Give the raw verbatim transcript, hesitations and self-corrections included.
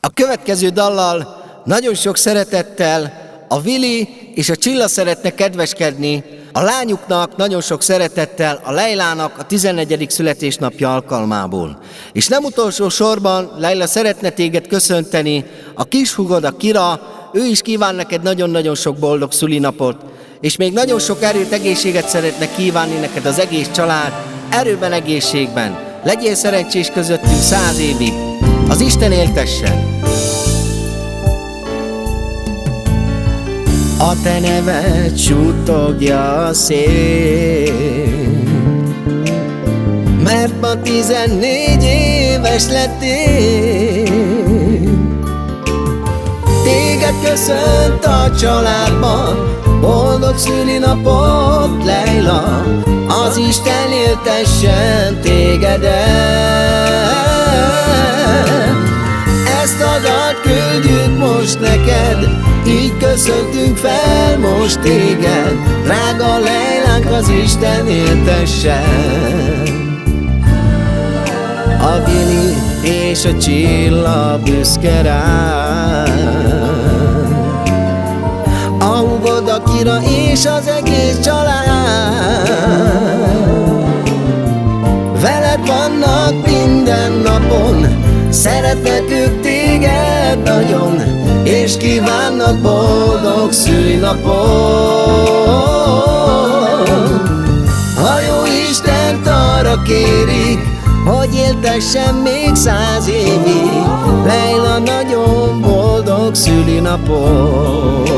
A következő dallal nagyon sok szeretettel a Vili és a Csilla szeretne kedveskedni a lányuknak, nagyon sok szeretettel a Leilának, a tizennegyedik születésnapja alkalmából. És nem utolsó sorban, Leila, szeretne téged köszönteni a kishúgod, a Kira. Ő is kíván neked nagyon-nagyon sok boldog szülinapot, és még nagyon sok erőt, egészséget szeretne kívánni neked az egész család, erőben, egészségben. Legyél szerencsés közöttünk, százévig. Az Isten éltessen! A te neved suttogja a szél, mert ma tizennégy éves lettél. Téged köszönt a családban boldog szülinapot, Leila, az Isten éltessen téged. Ezt a dalt küldjük most neked, így köszöntünk fel most téged, drága Leilánk, az Isten éltessen. A Vili és a Csilla büszke rád, a húgod, a Kira és az egész család. Veled vannak minden napon, szeretnek téged nagyon, és kívánnak boldog szülinapot. A jó Istent arra kérik, hogy éltessen még százévig Leila nagyon boldog szülinapot.